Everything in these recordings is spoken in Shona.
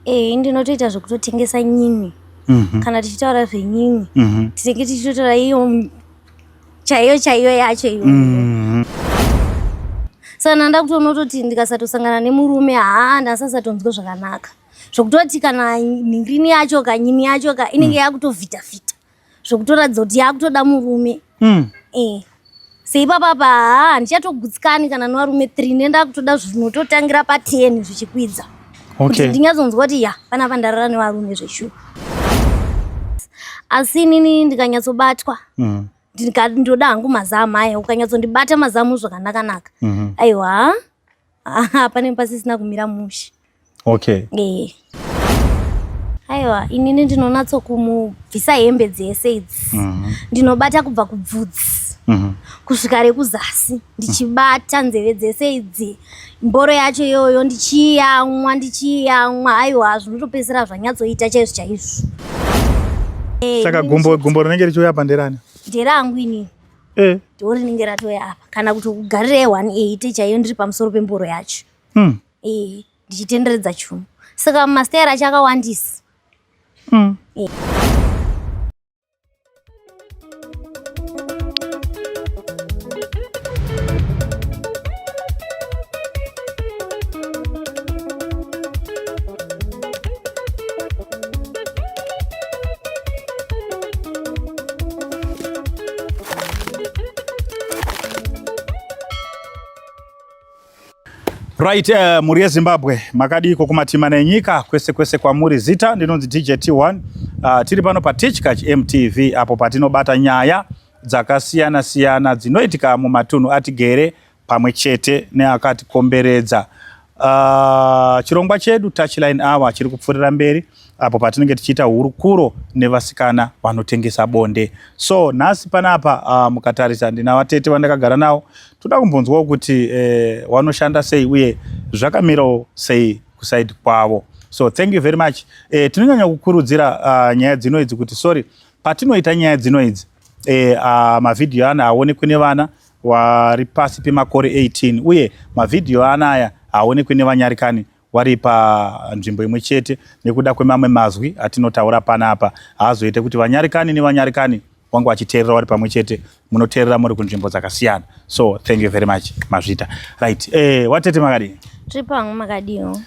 Eh, ndinotoita zvekutotengesa nyini. Kana tichitaura zvenyini, tinenge tichitotaura iyo chaiyo chaiyo yacho iyoyo. Saka ndanda kutoona kutoti ndikasatosangana nemurume, haa, ndasasatonzwe zvakanaka. Zvekutoti kana nhingirini yacho ka, nyini yacho ka, inenge yakutovhita vhita. Zvekutoratidza kuti yakutoda murume. Eh. Seipapa haa, handichatogutsikani kana nevarume 3, ndenda kutoda zvinototangira pa 10 zvichikwidza. Kuti ndinyatsonzwa kuti ya, panapa ndarara nevarume zveshuwa. Asi inini ndikanyatsobatwa, ndoda hangu mazamu aya, ukanyatsondibata mazamu zvakanaka-naka. Aiwa, pane pasisina kumira mushe. Eh. Aiwa, inini ndinonatso kumubvisa hembe dzese idzi. Ndinobata kubva kubvudzi kusvika rekuzasi, ndichibata nzeve dzese idzi, mboro yacho iyoyo ndichiyamwa, ndichiyamwa. Aiwa, zvinotopedzisira zvanyatsoita chaizvo chaizvo. Saka gumbo rinenge richiuya panderani? Nderangu inini. Ndo rinenge ratouya apa, kana kuti kugarirei 180 chaiyo ndiri pamusoro pemboro yacho. Ndichitenderedza chuma. Saka mastera acho akawandisa. Right, mhuri yeZimbabwe, makadiko kumatima enyika kwese kwese kwamuri. Zita ndinonzi DJ T1. Tiri pano paTichkach MTV apo patinobata nyaya dzakasiyana siyana dzinoitika mumatunhu atigere pamwe chete neakatikomberedza. Chirongwa chedu Touchline Hour chiri kupfuurira mberi apo patinenge tichiita hurukuro nevasikana vanotengesa bonde. So nhasi panapa, mukatarisa ndina vatete vandakagara navo, toda kumbonzwawo kuti wanoshanda sei uye zvakamirawo sei kusaidi kwavo. So thank you very much. Tinonyanya kukurudzira nyaya dzino idzi kuti, sorry, patinoita nyaya dzino idzi, mavhidhiyo ana haonekwi nevana wari pasi pemakore 18, uye mavhidhiyo anaya haonekwi nevanyarikani wari panzvimbo imwe chete, nekuda kwemamwe mazwi atinotaura panapa haazoite kuti vanyarikani nevanyarikani wange vachiteerera vari pamwe chete. Munoteerera muri kunzvimbo dzakasiyana. So thank you very much, mazvita. Right, watete, makadini? Tiri pangu, makadiwo?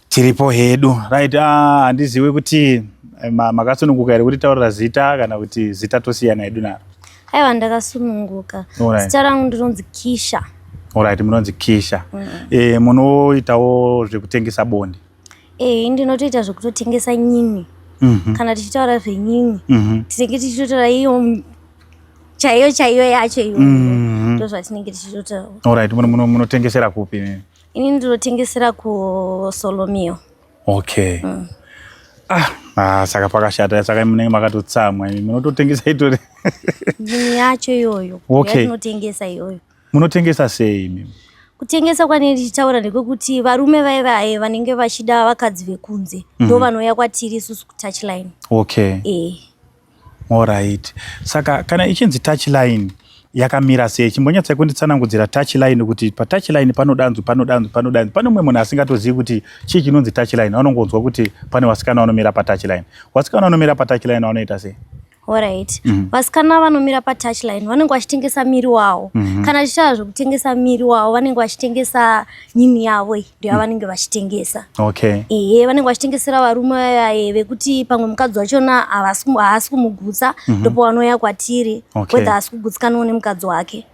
Tiripo hedu. Right, handizivi kuti makasununguka here kuti taurira zita, kana kuti zita tosiyana hedu naro? Aiwa, ndakasununguka. Zita rangu ndinonzi Kisha. Alright, munonzi Kisha. Munoitawo zvekutengesa bonde? Eh, ndinotoita zvekutotengesa nyini. Kana tichitaura zvenyini, tinenge tichitotaura iyo chaiyo chaiyo yacho iyoyo. Ndo zvatinenge tichitotaura. Alright, munotengesera kupi? Ini ndinotengesera kuSolomio. Okay. Ah, saka pakashata, saka munenge makatotsamwa imi munototengesa itori Nyini yacho iyoyo yatinotengesa iyoyo. Munotengesa sei imi? Kutengesa kwanenge ndichitaura ndekwekuti varume vaivaye vanenge vachida vakadzi vekunze ndo vanouya kwatiri isusu kuTouchline. Eh. Alright, saka kana ichinzi Touchline, yakamira sei? Chimbonyatsai kunditsanangudzira Touchline, kuti paTouchline panodanzwi, panodanzwi, panodanzwi. Pane mumwe munhu asingatozivi kuti chii chinonzi Touchline, vanongonzwa kuti pane vasikana vanomira paTouchline. Vasikana vanomira paTouchline vanoita sei? Alright, vasikana vanomira paTouchline vanenge vachitengesa miri wavo. Kana tichitaura zvekutengesa miri wavo, vanenge vachitengesa nyini yavo iyi, ndo yavanenge vachitengesa. Ehe, vanenge vachitengesera varume vaye vekuti pamwe mukadzi wachona haasi kumugutsa, ndopo vanouya kwatiri. Whether haasi kugutsikanawo nemukadzi wake.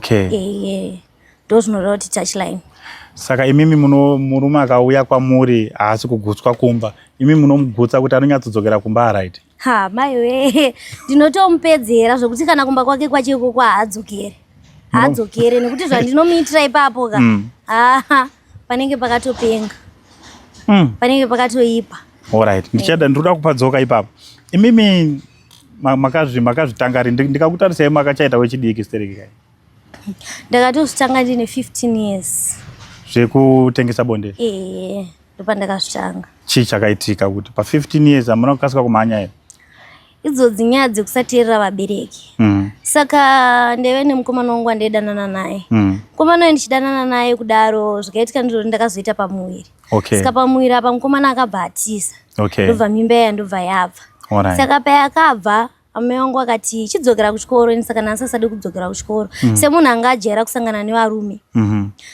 Ehe, ndo zvinoreva kuti Touchline. Saka imimi muno, murume akauya kwamuri haasi kugutswa kumba, imi munomugutsa kuti anonyatsodzokera kumba, alright? Ha, maiwe, ndinotomupedzera zvokuti kana kumba kwake kwacho ikoko haadzokere, haadzokere, nekuti zvandinomuitira ipapo ka, ha, panenge pakatopenga. Panenge pakatoipa. Alright, ndichada, ndinoda kupadzoka ipapo. Imimi makazvitanga rini? Ndikakutarisai makachaita wechidiki stereki kai. Ndakatozvitanga ndine 15 years. Zvekutengesa bonde? Ee, ndopandakazvitanga. Chii chakaitika kuti pa15 years hamuna kukasika kumhanya here? Idzodzi nyaya dzekusateerera vabereki. Saka ndaive nemukomana wangu wandaidanana naye. Mukomana uyu ndichidanana naye kudaro, zvikaitika ndizvo ndakazoita pamuviri. Saka pamuviri apa mukomana akabva atiza. Ndobva mimba iya ndobva yabva. Saka payakabva, amai vangu vakati chidzokera kuchikoro. Ini saka ndasasadi kudzokera kuchikoro semunhu anga ajaira kusangana nevarume.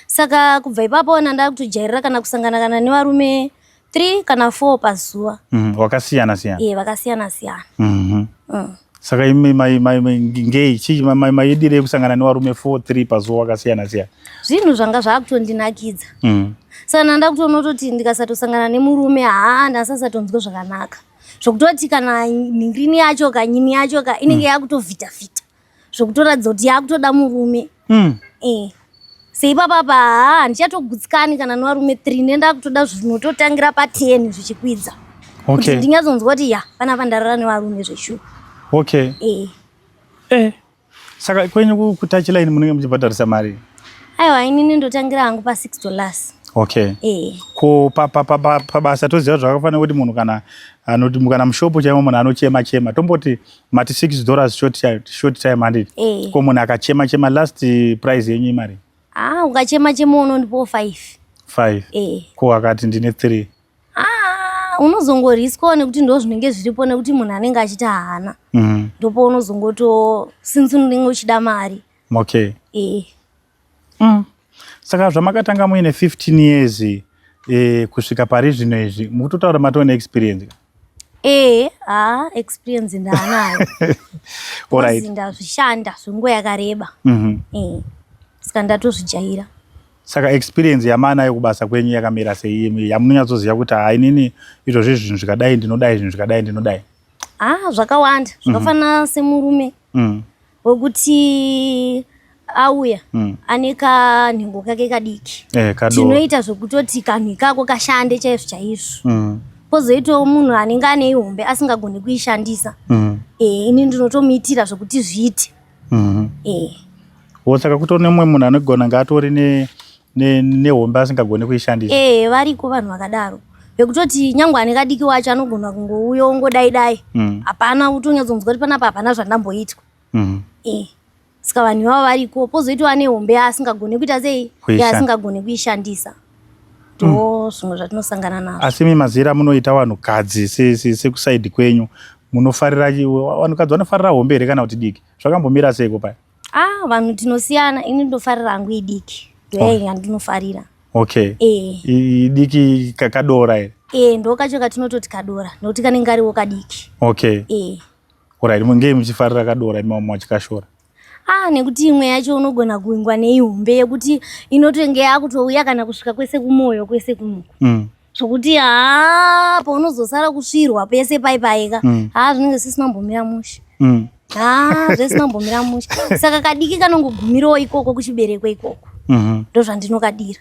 Saka kubva ipapo nanda kutojairira kana kusangana kana nevarume 3 kana 4 pazuva. Wakasiyana siyana? Iye, vakasiyana siyana. Saka imi ngei chii maidirei kusangana nevarume 4 3 pazuva wakasiyana siyana? Zvinhu zvanga zvakutondinakidza. Saka ndanda kutoona ndikasatosangana nemurume, haa, ndasasatonzwa zvakanaka, zvokutoti kana nhingirini yacho kanyini yacho ka inenge yakutovhita vhita, zvokutoratidza kuti yakutoda murume. Seipapapa, haa, handichatogutsikani kana nevarume 3, nenda kutoda zvinototangira pa10 zvichikwidza kuti ndinyatsonzwa kuti ya, panapa ndarara nevarume zveshuwa. Saka kwenyu kutouchline munenge muchibhadharisa mari? Aiwa, inini ndotangira hangu pa$6. Ko pabasa toziva zvakafanira kuti munhu kana anoti kana mushopu chaimo munhu anochema chema, tomboti mati $6 short time, handiti? Eh. Ko munhu akachema chema, last price yenyu imari? Ah, ukachema chema unondipawo 5. 5? Eh. Ko akati ndine 3? Ah, unozongoriskwawo nekuti ndo zvinenge zviripo, nekuti munhu anenge achiti haana. Ndopo unozongoto since unenge uchida mari. Saka zvamakatanga muine 15 years kusvika pari zvino izvi, mukutotaura matova neexperience? Ee, ha, experience ndaanayo. Because ndazvishanda zvenguva yakareba. Saka ndatozvijaira. Saka experience yamaanayo kubasa kwenyu yakamira sei, imi yamunonyatsoziva kuti hai, inini izvozvi zvinhu zvikadai ndinodai, zvinhu zvikadai ndinodai? Ah, zvakawanda, zvakafanana semurume wekuti auya ane kanhengo kake kadiki. Kadoro. Tinoita zvekutoti kanhu ikako kashande chaizvo chaizvo. Pozoitawo munhu anenge ane ihombe asingagoni kuishandisa. Ini ndinotomuitira zvokuti zviite. Wo, saka kutori nemumwe munhu anogona nga atori nehombe asingagoni kuishandisa? Variko vanhu vakadaro, vekutoti nyangwe ane kadiki wacho anogona kungouya ongodai dai. Hapana kutonyatsonzwa kuti panapa hapana zvandamboitwa. Saka vanhu ivavo variko. Pozoitawo ane hombe yaasingagoni kuita sei? Kuishandisa. Yaasingagoni kuishandisa. Ndo zvimwe zvatinosangana nazvo. Asi imi mazira munoita vanhukadzi sekusaidi kwenyu munofarira vanhukadzi vanofarira hombe here kana kuti diki? Zvakambomira seiko paya? Ah, vanhu tinosiyana. Ini ndofarira hangu idiki, ndoyainya ndinofarira. Idiki kakadora here? Ndo kacho katinototi kadora, nokuti kanenge kariwo kadiki. Alright, mungei muchifarira kadora, imi vamwe vachikashora? Ah, nekuti imwe yacho unogona kuingwa neihombe yekuti inotenge yakutouya kana kusvika kwese kumwoyo kwese kunuku, zvokuti haa, paunozosara kusvirwa pese pai paika, haa, zvinenge zvisina mbomira mushe. Haa, zvisina mbomira mushe. Saka kadiki kanongogumirawo ikoko kuchibereko ikoko. Ndo zvandinokadira.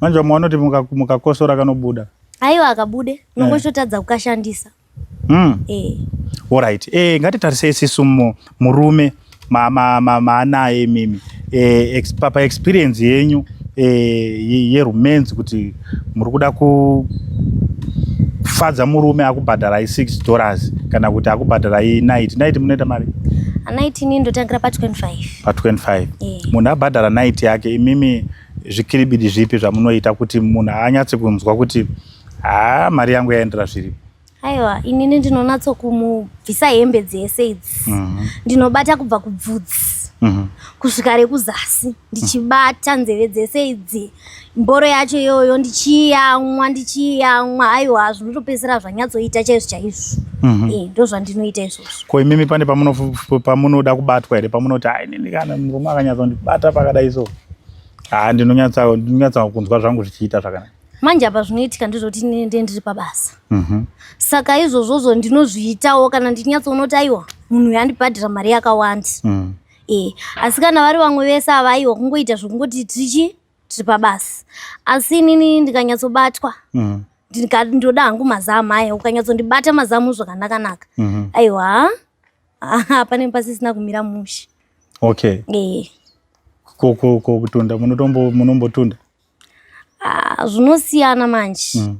Manje vamwe vanoti mukakosora kanobuda. Aiwa, akabude, unongochitotadza kukashandisa. Alright, ngatitarisei sisu murume maanaye imimi, paexperience yenyu yeromance, kuti muri kuda kufadza murume akubhadharai $6 kana kuti akubhadharai night. Night munoita mari? Night ini ndotangira pa25. Pa25? Eh. Munhu abhadhara night yake, imimi zvikiribidi zvipi zvamunoita kuti munhu anyatse kunzwa kuti haa, mari yangu yaendera zviripo? Aiwa, inini ndinonatso kumubvisa hembe dzese idzi. Ndinobata kubva kubvudzi kusvika rekuzasi, ndichibata nzeve dzese idzi, mboro yacho iyoyo ndichiyamwa, ndichiyamwa. Aiwa, zvinotopedzisira zvanyatsoita chaizvo chaizvo. Ndo zvandinoita izvozvo. Ko imimi pane pamunoda kubatwa here, pamunoti hai, nini kana murume akanyatsondibata pakadai so, haa, ndinonyatsa kunzwa zvangu zvichiita zvakanaka? Manje apa zvinoitika ndezvekuti inini ndiye ndiri pabasa. Saka izvozvozvo ndinozviitawo kana ndichinyatsoona kuti aiwa, munhu uyu andibhadhira mari yakawanda. Asi kana vari vamwe vese ava, aiwa, kungoita zvekungoti tichi tiri pabasa. Asi inini ndikanyatsobatwa, ndoda hangu mazamu aya. Ukanyatsondibata mazamu zvakanaka-naka, aiwa, pane pasisina kumira mushe. Ko kutunda, munombotunda? Ah, zvinosiyana manje,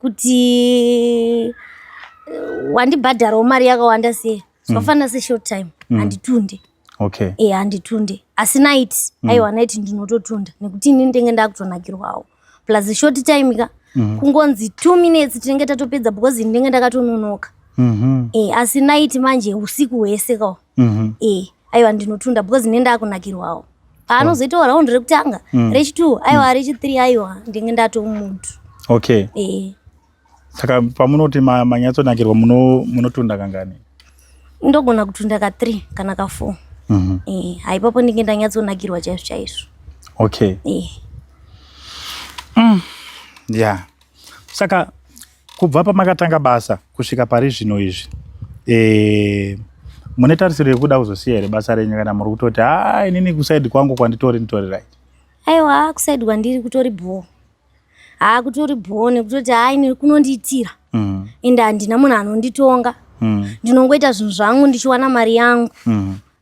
kuti Wandibhadharawo mari yakawanda sei, zvakafanana seshort time, handitunde. E, handitunde, asi night, aiwa, night ndinototunda nekuti ini ndenge ndakutonakirwawo. Plus short time ka, kungonzi 2 minutes tinenge tatopedza because ini ndenge ndakatononoka. E, asi night manje usiku hwese kawo. E, aiwa, ndinotunda because ndenge ndakunakirwawo. Paanozoitawo round rekutanga, rechi2, aiwa, rechi3, aiwa, ndenge ndatomuntu. E. Saka pamunoti manyatsonakirwa, munotunda kangani? Ndogona kutunda ka3 kana ka4. E, haipapo ndinge ndanyatsonakirwa chaizvo chaizvo. E. Ya, saka kubva pamakatanga basa kusvika pari zvino izvi, mune tarisiro yekuda kuzosiya here basa renyu, kana muri kutoti, "Ha, inini kuside kwangu kwanditori nditori right"? Aiwa, kuside kwandiri kutori bhoo, haa, kutori bhoo nekutoti hai, ini kunondiitira. Ende handina munhu anonditonga. Ndinongoita zvinhu zvangu ndichiwana mari yangu.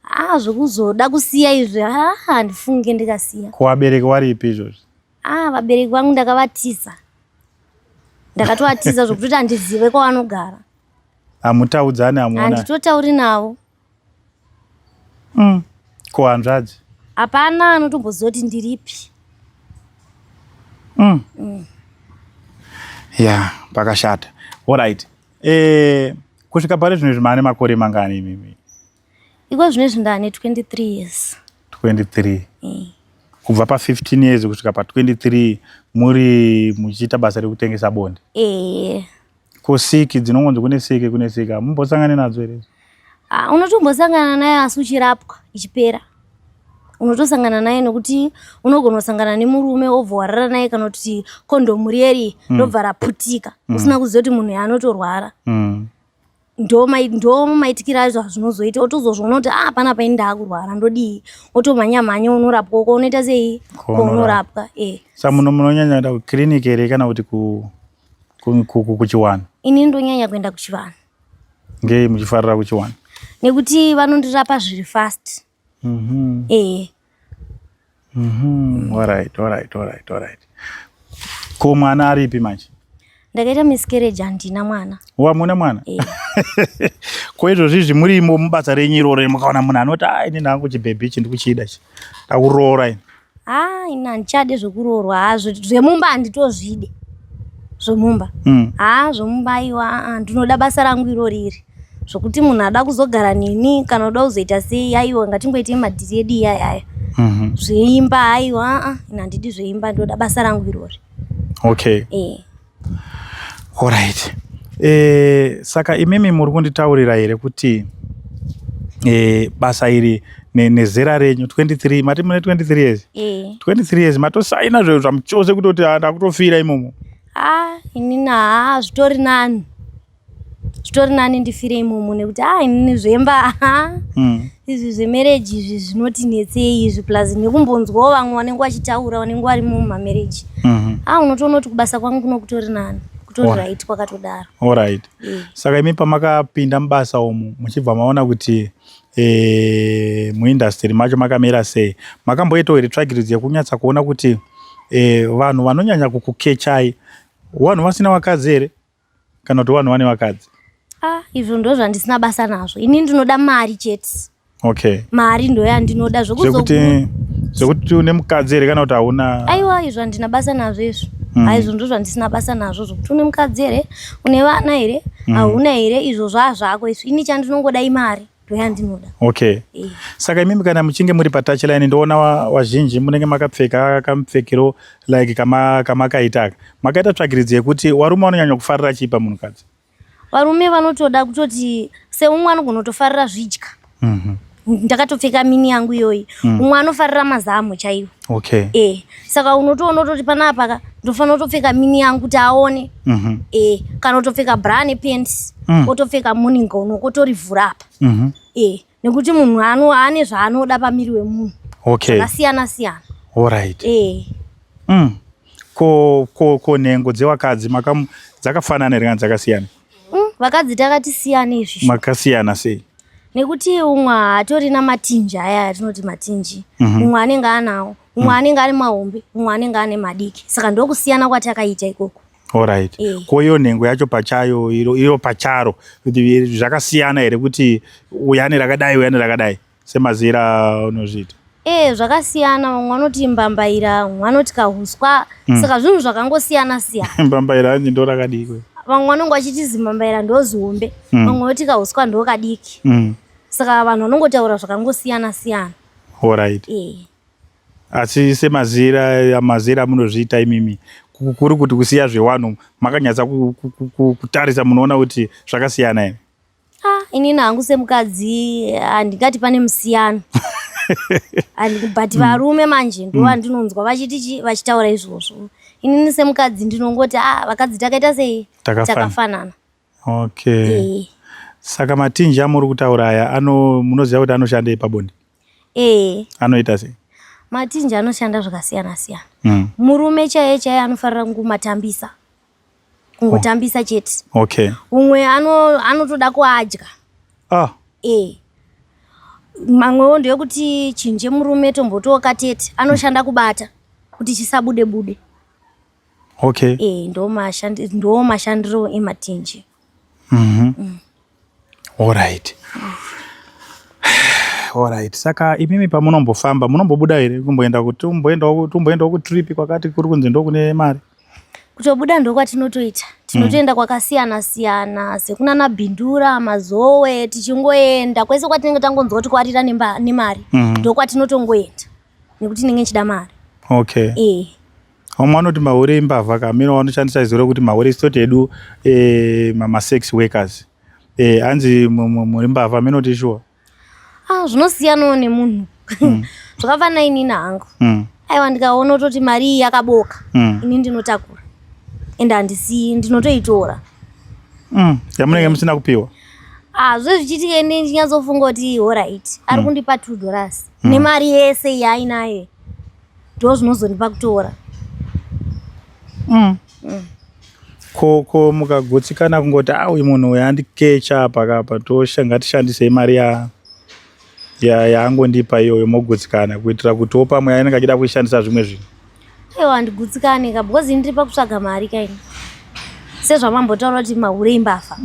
A, zvekuzoda kusiya izvi, ha, handifunge ndikasiya. Kuvabereki waripi izvozvi? A, vabereki vangu ndakavatiza, ndakatovatiza zvokutoti handizive kwavanogara. Hamutaudzani, hamuona? Handitotauri navo. Kuhanzvadzi? Hapana anotomboziva kuti ndiripi. Ya, pakashata. Alright, kusvika pari zvino izvi maane makore mangani imimi? Iko zvinezvi ndane 23 years. 23? Eh. Kubva pa15 years kusvika pa23 muri muchiita basa rekutengesa bonde? Eh. Ko siki dzinongonzi kune siki, kune siki, hamumbosangani nadzo here? Ah, unotombosangana naye asi uchirapwa ichipera unotosangana naye, nokuti unogona kusangana nemurume wobva warara naye, kana kuti kondomu riyeri robva raputika usina kuziva kuti munhu yaanotorwara. Ndo maitikiro acho azvinozoita, otozozviona kuti, "Ah, panapa ini ndaakurwara, ndodii?" Otomhanya mhanya, unorapwa uko, unoita sei, kwaunorapwa, e. Sa muno munonyanya kuenda kukiriniki here kana kuti kuchivanhu? Ini ndonyanya kuenda kuchivanhu. Ngei muchifarira kuchivanhu? Nekuti vanondirapa zviri fast. E. Alright. Ko mwana aripi manje? Ndakaita miscarriage, handina mwana. Wamuna mwana? E. Ko izvozvi izvi murimo mubasa renyu iroro, mukaona munhu anoti, "A, ini ndangu chibhebhi ichi ndikuchida ichi, ndakuroora ini"? Ha, ini handichade zvokuroorwa hazvo. Zvemumba handitozvide zvemumba. Ha, zvemumba aiwa, aa, ndinoda basa rangu irori iri. Zvokuti munhu ada kuzogara neni kana kuda kuzoita sei, aiwa, ngatingoitei madhiri edu iyayaya. Zveimba, aiwa, aa, ini handidi zveimba, ndinoda basa rangu irori. E. Alright. Saka imimi muri kunditaurira here kuti basa iri nezera renyu 23, mati mune 23 years? E. 23 years matosaina zvinhu zvamuchose kutoti, "Ah, ndakutofira imomo"? A, inini, haa, zvitori nani, zvitori nani ndifire imomo nekuti, a, inini zvemba, ha, izvi zvemarriage izvi zvinotinetsei izvi, plus nekumbonzwawo vamwe vanenge vachitaura, vanenge varimo mumamarriage. A, unotoona kuti kubasa kwangu kuno kutori nani, kutori right kwakatodaro. Alright. E. Saka imi pamakapinda mubasa umu, muchibva maona kuti muindustry macho makamira sei, makamboitawo here tsvagiridzo yekunyatsa kuona kuti vanhu vanonyanya kukukechai vanhu vasina vakadzi here, kana kuti vanhu vane vakadzi? Ah, izvo ndo zvandisina basa nazvo. Ini ndinoda mari chete. Mari ndo yandinoda. Zvekuti une mukadzi here kana kuti hauna? Aiwa, izvo handina basa nazvo izvo. Aizvo ndo zvandisina basa nazvo, zvokuti une mukadzi here, une vana here, hauna here, izvo zvazvako izvo. Ini chandinongoda imari, ndo yandinoda. E. Saka imimi kana muchinge muri patouchline, ndoona wazhinji munenge makapfeka kamupfekero like kamakaita aka, makaita tsvagiridzo yekuti warume vanonyanya kufarira chii pamunhukadzi? Varume vanotoda kutoti seumwe anogona kutofarira zvidya. Ndakatopfeka mini yangu iyoyi. Umwe anofarira mazamu chaiwo. E, saka unotoona kutoti panapa ka ndofanira kutopfeka mini yangu kuti aone. E, kana kutopfeka bra nepants, otopfeka morning gown, otorivhura apa. E, nekuti munhu ane zvaanoda pamiri wemunhu zvakasiyana siyana. E. Ko nhengo dzevakadzi dzakafanana here kana dzakasiyana? Vakadzi takati siyana izvi. Makasiyana sei? Nekuti umwe haatorina matinji aya atinoti matinji. Umwe anenge anawo, umwe anenge ane mahombe, umwe anenge ane madiki, saka ndokusiyana kwatakaita ikoko. Alright. Ko iyo nhengo yacho pachayo iro pacharo kuti zvakasiyana here kuti uyane rakadai uyane rakadai semazira unozviita? Zvakasiyana, vamwe vanoti mbambaira, vamwe vanoti kahuswa. Saka zvinhu zvakangosiyana siyana. Mbambaira hanzi ndo rakadiki. Vamwe vanonge vachiti zimbambaira ndo zihombe, vamwe voti kahuswa ndo kadiki. Saka vanhu vanongotaura zvakangosiyana siyana. Alright. Asi semazira mazira amunozviita imimi kuri kuti kusiya zvewanhu makanyatsa kutarisa munoona kuti zvakasiyana here? Inini hangu semukadzi handingati pane musiyano. But varume manje ndo vandinonzwa vachiti vachitaura izvozvo. Inini semukadzi ndinongoti vakadzi takaita sei? Takafanana. Okay. Saka matinji amuri kutaura aya munoziva kuti anoshandei pabonde? Anoita sei? Matinji anoshanda zvakasiyana siyana. Murume chaiye chaiye anofarira kungomatambisa. Kungotambisa chete. Okay. Umwe anotoda kuadya. Mamwewo ndeyekuti chinje murume tombotiwo katete anoshanda kubata kuti chisabude bude. Okay. Ndo mashandiro ematinji. Alright. Alright. Saka imimi pamunombofamba munombobuda here kumboenda kuti tumboendawo kutrip kwakati kuri kunzi ndokune mari? Kutobuda ndokwatinotoita. Tinotoenda kwakasiyana siyana sekunana Bindura, Mazowe, tichingoenda kwese kwatinenge tangonzwa kuti kwarira nemari. Ndokwatinotongoenda nekuti tinenge tichida mari. Okay. Vamwe vanoti mahure imbavha kamira vanoshandisa izwi rekuti mahure isitoti edu ma-sex workers. Hanzi muri mbavha minoti sure. Zvinosiyanawo nemunhu. Zvakafanana inini hangu. Aiwa ndikaona kutoti mari iyi yakaboka. Ini ndinotakura. Ende handisiyi ndinotoitora. Yamunenge musina kupiwa? Zvezvichiitika ini ndichinyatsofunga kuti alright ari kundipa $2 nemari yese yaainayo. Ndo zvinozondipa kutora. Ko mukagutsikana kungoti uyu munhu uyu andikecha apa kapa ngatishandisei mari yaangondipa iyoyo mogutsikana kuitira kuti pamwe anenge achida kuishandisa zvimwe zvinhu. Aiwa handigutsikane ka because ini ndiri pakutsvaga mari kaini. Sezvamambotaura kuti mahure imbavha.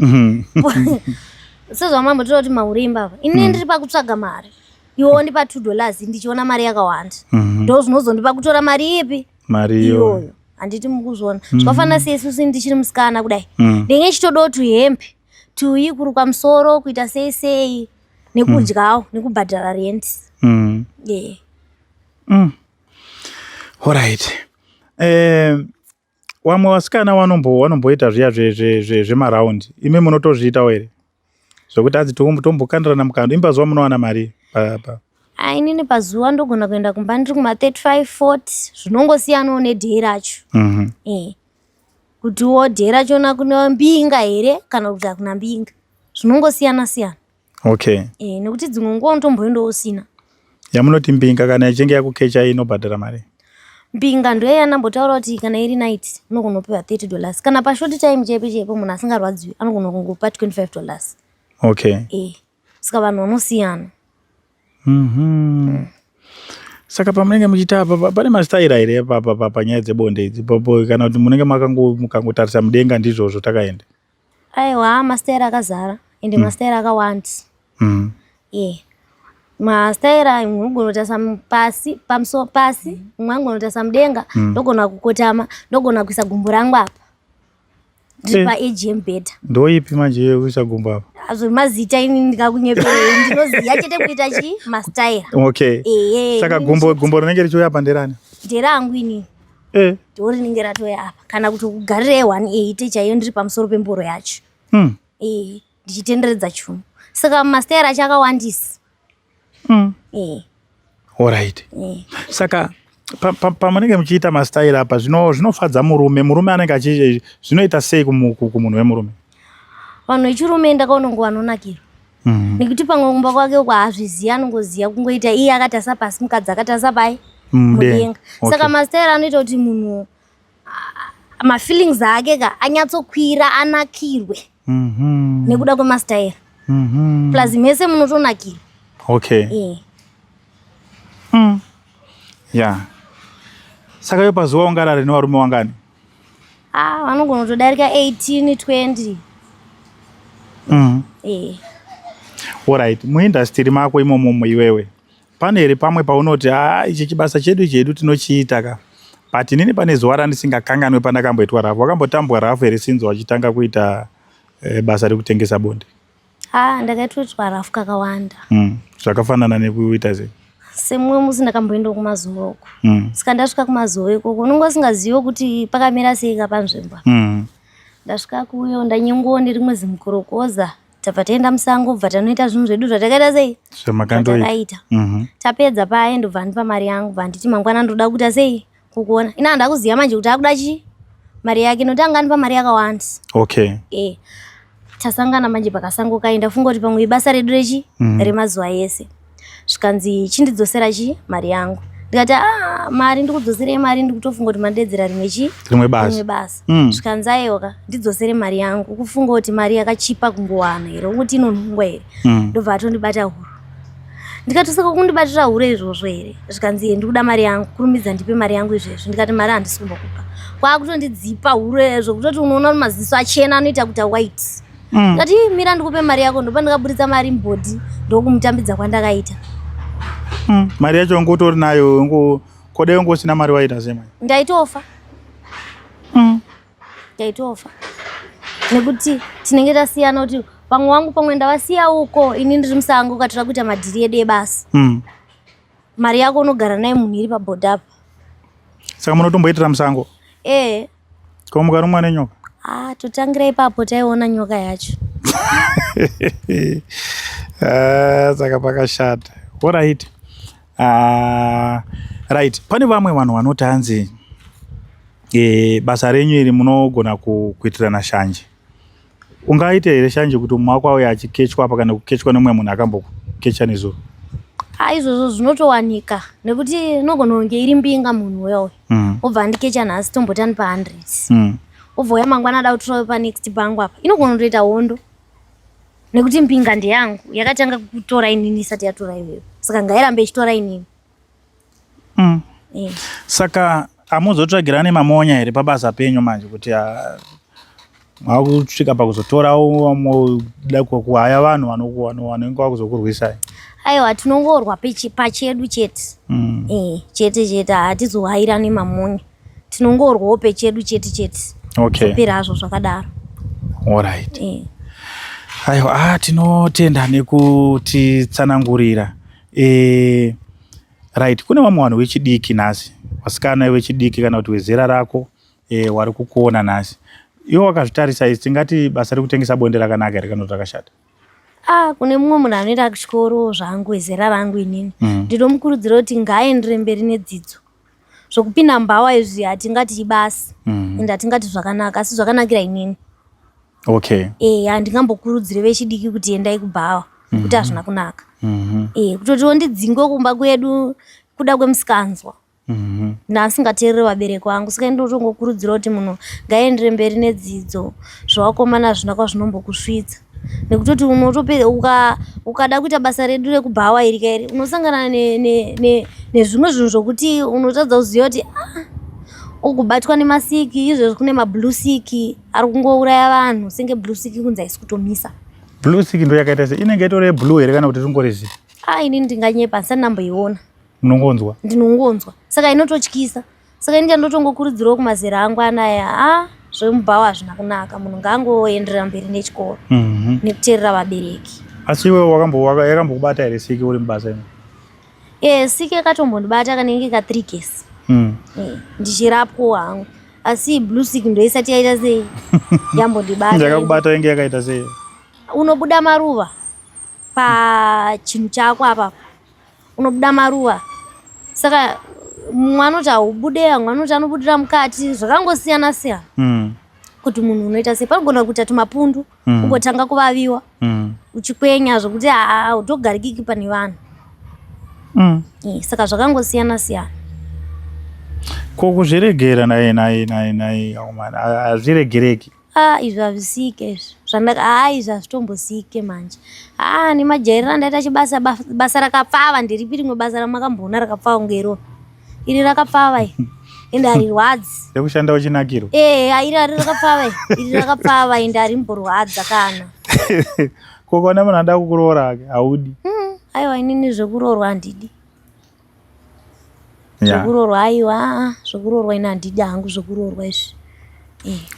Sezvamambotaura kuti mahure imbavha. Ini ndiri pakutsvaga mari. Iwe wondipa $2 ndichiona mari yakawanda. Ndo zvinozondipa kutora mari ipi? Mari iyoyo. Handiti mukuzviona. Zvakafanana seisusu ndichiri musikana kudai. Ndenge ndichitodawo tuhembe, tuyi kurukwa musoro, kuita sei sei, nekudyawo, nekubhadhara rent. Alright. Vamwe vasikana vanomboita zviya zvemaraundi. Imi munotozviitawo here? Zvokuti hanzi tombokandirana mukando. Imi pazuva munowana mari pa. Inini pazuva ndogona kuenda kumba ndiri kuma 35 40 zvinongosiyanawo nedhei racho. Kutiwo dhei rachona kune mbinga here kana kuti hakuna mbinga. Zvinongosiyana siyana. Okay. Nekuti dzimwe nguva unotomboendawo usina. Yamunoti mbinga kana ichinge yakukecha inobhadhara mari? Mbinga ndiyo yandambotaura kuti kana iri night unogona kupiwa $30. Kana pashort time chaipo chaipo munhu asingarwadziwi anogona kungopa $25. Okay. Saka vanhu vanosiyana. Saka pamunenge muchiita apa pane masitaira here panyaya dzebonde idzi kana kuti munenge mukangotarisa mudenga ndizvozvo takaenda? Aiwa masitaira akazara ende masitaira akawanda. Masitaira imwe unogona kutarisa pasi pamusoro pasi umwe anogona kutarisa mudenga ndogona kukotama ndogona kuisa gumbo rangu apa. Ndiri pa AGM bed. Ndoipi manje yekuisa gumbo apa? Zvemazita ini ndikakunyeperei ndinoziya chete kuita chi masitaira. Okay. Saka gumbo rinenge richiuya apa nderani? Nderangu inini. Ndo rinenge ratouya apa kana kuti kugarirei 180 chaiyo ndiri pamusoro pemboro yacho. Ndichitenderedza chuma. Saka masitaira acho akawandisa. Alright. Saka pamunenge muchiita masitaira apa zvinofadza murume, murume anenge achi zvinoita sei kumunhu wemurume? Vanhu vechirume ndakaona kunge vanonakirwa. Nekuti pamwe kumba kwake uko haazvizivi anongoziva kungoita iye akatarisa pasi mukadzi akatarisa pai mudenga. Saka masitaira anoita kuti munhu mafeelings ake ka anyatsokwira anakirwe. Nekuda kwemasitaira. Plus mese munotonakirwa. Okay. Yeah. Saka iyo pazuva ungarare nevarume wangani? Ah, vanogona kutodarika 18 20. Eh. Alright, muindustry mako imomomo iwewe pane here pamwe paunoti, "Ah, ichi chibasa chedu chedu tinochiita ka, but inini pane zuva randisingakanganwe pandakamboitwa rafu"? Wakambotambwa rafu here since wachitanga kuita basa rekutengesa bonde? Ah, ndakaitwa rafu kakawanda. Zvakafanana nekuita sei? Semumwe musi ndakamboendawo kumazuva uko. Saka ndasvika kumazuva ikoko, unonge usingazivi kuti pakamira sei ka panzvimbo. Ndasvika kuyo, ndanyengwawo nerimwe zimukorokoza, tabva taenda musango, bva tanoita zvinhu zvedu zvatakaita sei, Zvamakandoita. zvatakaita. Tapedza paye, ndobva andipa mari yangu, bva nditi, "Mangwana ndoda kuita sei, kukuona." Ina handa kuziva manje kuti akuda chii, mari yake, nokuti anga andipa mari yakawanda. Tasangana manje pakasango kai, ndafunga kuti pamwe ibasa redu rechi remazuva ese. Zvikanzi, "Chindidzosera chi mari yangu." Ndikati, "A, mari ndikudzoserei mari? Ndikutofunga kuti mandedzera rimwe chi Rimwe basa. Rimwe basa." Zvikanzi, "Aiwa, ndidzosere mari yangu. Ukufunga kuti mari yakachipa kungowana here? Ukuti inonhongwa here?" Ndobva atondibata huro. Ndikati, "Saka kundibatira huro izvozvo here?" Zvikanzi, "Ye, ndikuda mari yangu, kurumidza, ndipe mari yangu izvezvi." Ndikati, "Mari handisi kumbokupa." Kwakutondidzipa huro zvokutoti unoona kuti maziso achena anoita kuita white. Ndikati, "Ii, mira ndikupe mari yako." Ndopa ndakaburitsa mari mubhodhi, ndokumutambidza kwandakaita. Mari yacho wangu utori nayo, wangu kodai wangu usina mari waita sei manje? Ndaitofa. Ndaitofa nekuti tinenge tasiyana, kuti pamwe wangu, pamwe ndavasiya uko, ini ndiri musango, katora kuita madhiri edu ebasa. Mari yako unogara naye munhu iri pabhodhi apa. Saka munotomboitira musango? Ee. Ko mukarumwa nenyoka? Ah, totangira ipapo, taiona nyoka yacho. Ah, saka pakashata. Alright. Ah, right, pane vamwe vanhu vanoti hanzi basa renyu iri munogona kuitirana shanje. Ungaite here shanje kuti mumwe wako auya achikechwa apa, kana kukechwa nemumwe munhu akambokecha nezuro? Ha, izvozvo zvinotowanika, nekuti inogona kunge iri mbinga munhu uyoyo. Obva andikecha nhasi, tombotani pa100. Obva uya mangwana ada kutorawo panext pangu apa, inogona kutoita hondo, nekuti mbinga ndeyangu, yakatanga kutora inini isati yatora iweyo, saka ngairambe ichitora inini. Eh. Saka hamuzotsvagirani mamonya here pabasa penyu manje, kuti, ah, makusvika pakuzotorawo da kuhaya vanhu vanenge vakuzokurwisai? Aiwa, tinongorwa pachedu chete. Eh, chete chete, hatizohairani mamonya, tinongorwawo pechedu chete chete. Zvopera hazvo zvakadaro. Alright. Eh. Aiwa, ah, tinotenda nekutitsanangurira. Right, kune vamwe vanhu vechidiki nhasi, vasikana vechidiki kana kuti wezera rako, wari kukuona nhasi, iwe wakazvitarisa izvi, tingati basa rekutengesa bonde rakanaka here kana kuti rakashata? Ah, kune mumwe munhu anoenda kuchikoro zvangu, wezera rangu inini, ndinomukurudzira kuti ngaaendere mberi nedzidzo. Zvokupinda mbhawa izvi hatingati ibasa, ende hatingati zvakanaka, asi zvakanakira inini. E, handingambokurudzire vechidiki kuti endai kubhawa, nekuti hazvina kunaka. E, kutotiwo ndidzingwe kumba kwedu kuda kwemusikanzwa ndasingateereri vabereki vangu. Saka ndotongokurudzira kuti munhu ngaendere mberi nedzidzo. Zvevakomana hazvina kwazvinombokusvitsa, nekutoti ukada kuita basa redu rekubhawa iri kairi, unosangana nezvimwe zvinhu zvokuti unotadza kuziva kuti, ah, ugobatwa nemasiki. Izvezvi kune mablue sick ari kungouraya vanhu, senge blue sick kunzi haisi kutomisa. Blue sick ndo yakaita sei? Inenge itori yeblue here kana kuti ringori zi? A, inini ndinganyepa, handisati ndamboiona. Munongonzwa. Ndinongonzwa, saka inototyisa. Saka ini chandotongokurudzirawo kumazera angu anaya, a, zvemubhawa hazvina kunaka, munhu ngaangoenderera mberi nechikoro nekuteerera vabereki. Asi iwe yakambokubata here siki uri mubasa ino? E, siki yakatombondibata kanenge ka 3 case. E, ndichirapwawo hangu, asi blue sick ndo isati yaita sei, yambondibata. Yakakubata inge yakaita sei? Unobuda maruva pachinhu chako apa, unobuda maruva. Saka mumwe anoti haubude, vamwe anoti anobudira mukati, zvakangosiyana siyana kuti munhu unoita sei. Panogona kuita tumapundu, ugotanga kuvaviwa, uchikwenya zvokuti haa, utogarikiki pane vanhu. Eh, saka zvakangosiyana siyana. Ko kuzviregera naye naye naye naye aumana, hazviregereki? A, izvi hazvisike izvi zvandaka, haa, izvi hazvitombosike manje. Haa, nemajairiro andaita chibasa, basa rakapfava. Nderipi rimwe basa ramakamboona rakapfava kunge iroro? Iri rakapfava iri. Ende harirwadzi. Rekushanda uchinakirwa. Eh, iri ari rakapfava iri rakapfava ende harimborwadza kana. Ko kana munhu anoda kukuroora hake haudi? Aiwa, inini zvekuroorwa handidi. Zvekuroorwa aiwa, zvekuroorwa ini handidi hangu zvekuroorwa izvi.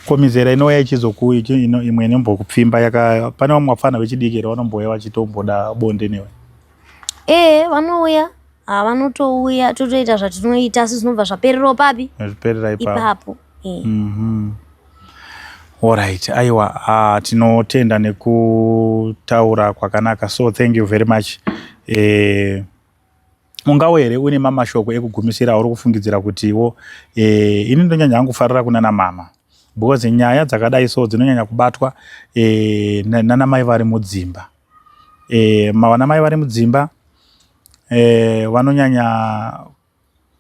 Ko mizera inouya ichizoku imwe inombokupfimba yaka pane vamwe vapfana vechidiki here vanombouya vachitomboda bonde newe? Eh, vanouya. Ha, vanotouya totoita zvatinoita, asi zvinobva zvapererawo papi? Zviperera ipapo. Ipapo. Alright, aiwa, tinotenda nekutaura kwakanaka, so thank you very much. Ungawo here une mamashoko ekugumisira auri kufungidzira kutiwo ini ndonyanya hangu kufarira kunana mama, because nyaya dzakadai so dzinonyanya kubatwa nana mai vari mudzimba. Vana mai vari mudzimba vanonyanya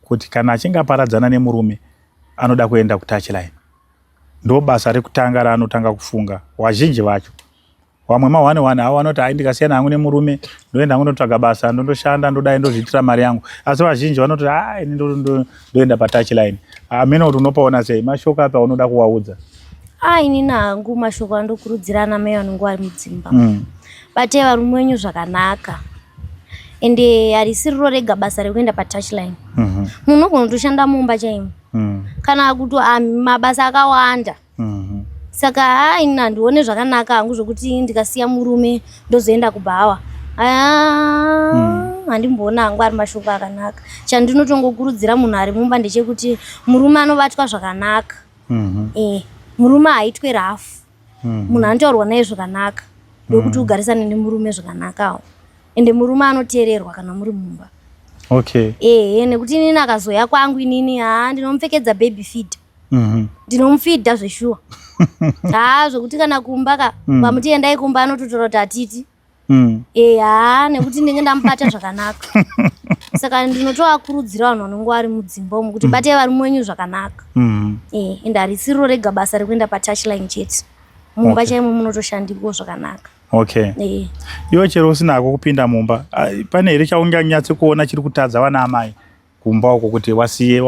kuti kana achinge aparadzana nemurume anoda kuenda kutouchline, ndo basa rekutanga raanotanga kufunga vazhinji vacho. Vamwe mahwani hwani havo vanoti, "Hai, ndikasiyana hangu nemurume ndoenda hangu ndotsvaga basa, ndondoshanda, ndodai, ndozviitira mari yangu." Asi vazhinji vanoti, "Hai, ini ndoenda patouchline." Amene kuti unopaona sei? Mashoko api aunoda kuvaudza? Ah, inini hangu mashoko andokurudzira ana mai vanenge vari mudzimba: Batai varume wenyu zvakanaka. Ende harisiriro rega basa rekuenda patouchline. Munhu unogona kutoshanda mumba chaimo kana kuti mabasa akawanda. Saka haa, ini handione zvakanaka hangu zvokuti ndikasiya murume ndozoenda kubhawa. Handimboona hangu ari mashoko akanaka. Chandinotongokurudzira munhu ari mumba ndechekuti murume anobatwa zvakanaka. Murume haitwe rafu. Munhu anotaurwa naye zvakanaka, ndokuti ugarisane nemurume zvakanakawo. Ende murume anoteererwa kana muri mumba. Ehe, nekuti inini akazoya kwangu inini, haa, ndinomupfekedza baby feed. Ndinomufidha zveshuwa. Haa, zvokuti kana kumba ka pamuti endai kumba, anototaura kuti hatiti. Haa, nekuti ndinenge ndamubata zvakanaka. Saka ndinotovakurudzira vanhu vanenge vari mudzimba umu kuti batai varume wenyu zvakanaka. Ende harisiriro rega basa rekuenda patouchline chete. Mumba chaimo munotoshandikwo zvakanaka. Iwe chero usinako kupinda mumba, pane here chaunganyatse kuona chiri kutadza vana amai kumba uko kuti wasiye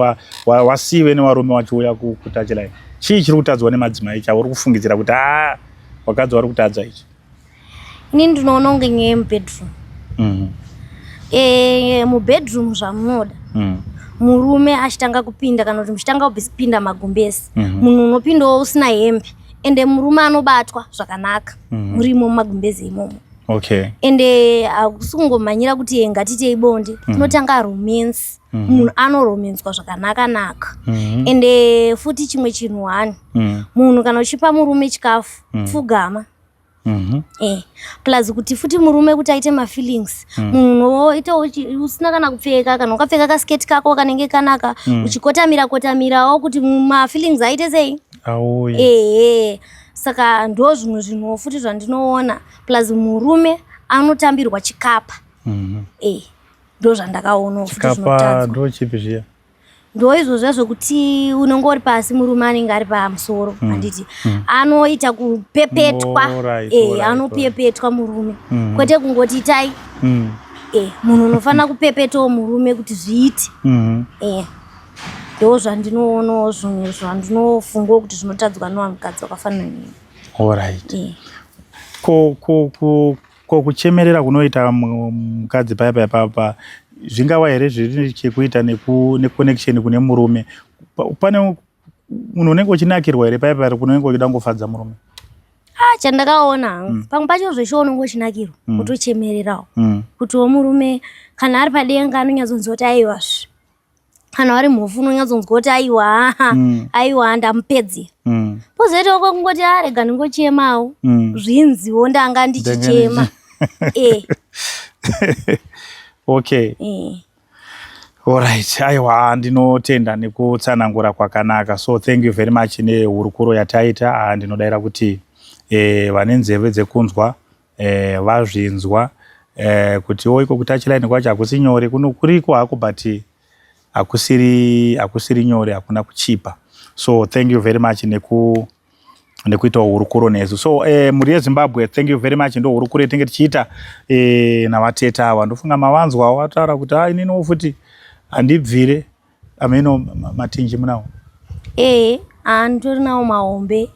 wasive nevarume vachiuya kutouchline? Chii chiri kutadzwa nemadzimai chauri kufungidzira kuti a vakadzi vari kutadza ichi? Inini ndinoona kunge nyaya yemubedroom. Mubedroom zvamunoda murume achitanga kupinda, kana kuti muchitanga kupinda magumbezi, munhu unopindawo usina hembe, ende murume anobatwa zvakanaka murimo mumagumbezi imomo. Ende hakusi kungomhanyira kuti ngatitei bonde. Tinotanga romance, munhu anoromenzwa zvakanaka-naka. Ende futi chimwe chinhu hani, munhu kana uchipa murume chikafu, pfugama. Plus kuti futi murume kuti aite mafeelings, munhu unoita usina kana kupfeka, kana wakapfeka kasketi kako kanenge kanaka, uchikotamira kotamirawo kuti mafeelings aite sei? Auye. Ehe, saka ndo zvimwe zvinhuwo futi zvandinoona. Plus murume anotambirwa chikapa. Ndo zvandakaonawo futi Chikapa zvinotadzwa. Ndo chipi zviya? Ndo izvozvo zvokuti unenge uri pasi, murume anenge ari pamusoro, handiti? Anoita kupepetwa. Anopepetwa murume, kwete kungoti itai. Munhu unofanira kupepetawo murume kuti zviite. Ndo zvandinoonawo, zvimwe zvandinofungawo kuti zvinotadzwa nevanhukadzi vakafanana neni. Alright. Ko kuchemerera kunoita mukadzi paya paya papa zvingava here zviri chekuita neconnection kune murume? Pane munhu unenge uchinakirwa here paya paya kunenge uchida kungofadza murume? Ah, chandakaona hangu, pamwe pacho zveshuwa unenge uchinakirwa, kutochemererawo kutiwo murume kana ari padenga anonyatsonzwa kuti aiwazve, kana vari mhofu unonyatsonzwa kuti aiwa, aiwa, ndamupedzera. Pozoitawo kwekungoti arega ndingochemawo, zvinziwo ndanga ndichichema. Alright, aiwa, ndinotenda nekutsanangura kwakanaka. So thank you very much nehurukuro yataita. Ndinodayira kuti vane nzeve dzekunzwa vazvinzwa kutiwo iko kutouchline kwacho hakusi nyore. Kuno kuriko hako, but hakusiri nyore, hakuna kuchipa. So thank you very much nekuitawo hurukuro nesu. So mhuri yeZimbabwe, thank you very much. Ndo hurukuro yatinge tichiita navatete ava. Ndofunga mavanzwawo vataura kuti, "Ah, ininiwo futi handibvire." Ameno matinji munawo? Ee, anditori nawo mahombe.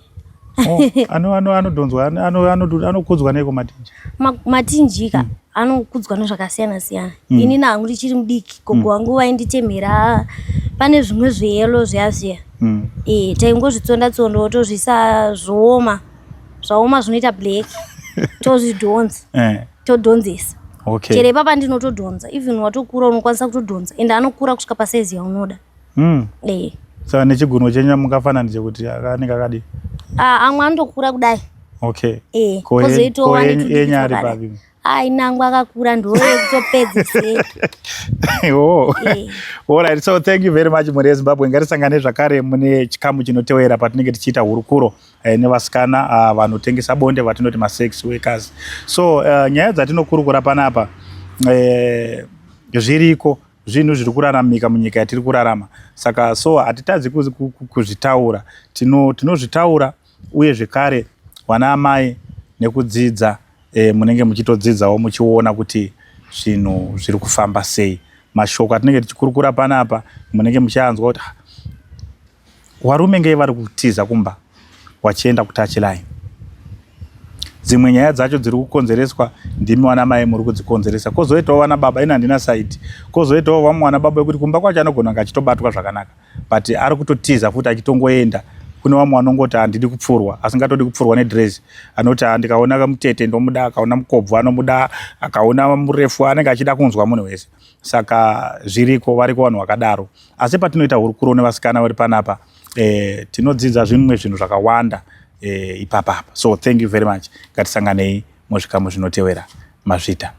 Oh, anodhonzwa, anokudzwa neiko matinji? Matinji ka anokudzwa nezvakasiyana siyana. Ini nangu ndichiri mudiki, gogo wangu vainditemhera pane zvimwe zveyelo zviya zviya. E, taingozvitsonda tsonda, wotozvisa zvooma, zvaoma zvinoita black, tozvidhonza, todhonzesa. Chero ipapa ndinotodhonza. Even watokura unokwanisa kutodhonza, ende anokura kusvika pasaizi yaunoda. E. Saka nechigunwe chenyu mungafananidze kuti anenge akadii? Ah, amwe anotokura kudai. E, Ko kozoitawo ko ane tudiki yenyu ari twakadai. papi? Ai, nangu akakura, ndoyekutopedzisera. Oh. Eh. Alright, so thank you very much, mhuri yeZimbabwe. Ngatisangane zvakare mune chikamu chinotevera patinenge tichiita hurukuro nevasikana vanotengesa bonde, vatinoti masex workers. So nyaya dzatinokurukura panapa, zviriko zvinhu zviri kuraramika munyika yatiri kurarama, saka so hatitadzi kuzvitaura. Tinozvitaura uye zvekare vana amai nekudzidza, munenge muchitodzidzawo muchiona kuti zvinhu zviri kufamba sei. Mashoko atinenge tichikurukura panapa munenge muchianzwa kuti, "Ah, varume ngei vari kutiza kumba vachienda kutouchline?" Dzimwe nyaya dzacho dziri kukonzereswa ndimi vana mai muri kudzikonzeresa. Kwozoitawo vana baba, ina handina side. Kwozoitawo vamwe vana baba vekuti kumba kwacho anogona kunge achitobatwa zvakanaka, but ari kutotiza futi achitongoenda. Kune vamwe vanongoti, "Handidi kupfurwa," asingatodi kupfurwa nedress. Anoti, "Ah, ndikaona mutete ndomuda," akaona mukobvu anomuda, akaona murefu anenge achida kunzwa munhu wese. Saka zviriko, variko vanhu vakadaro. Asi patinoita hurukuro nevasikana vari panapa, tinodzidza zvimwe zvinhu zvakawanda ipapapa. So thank you very much. Ngatisanganei muzvikamu zvinotevera. Mazvita.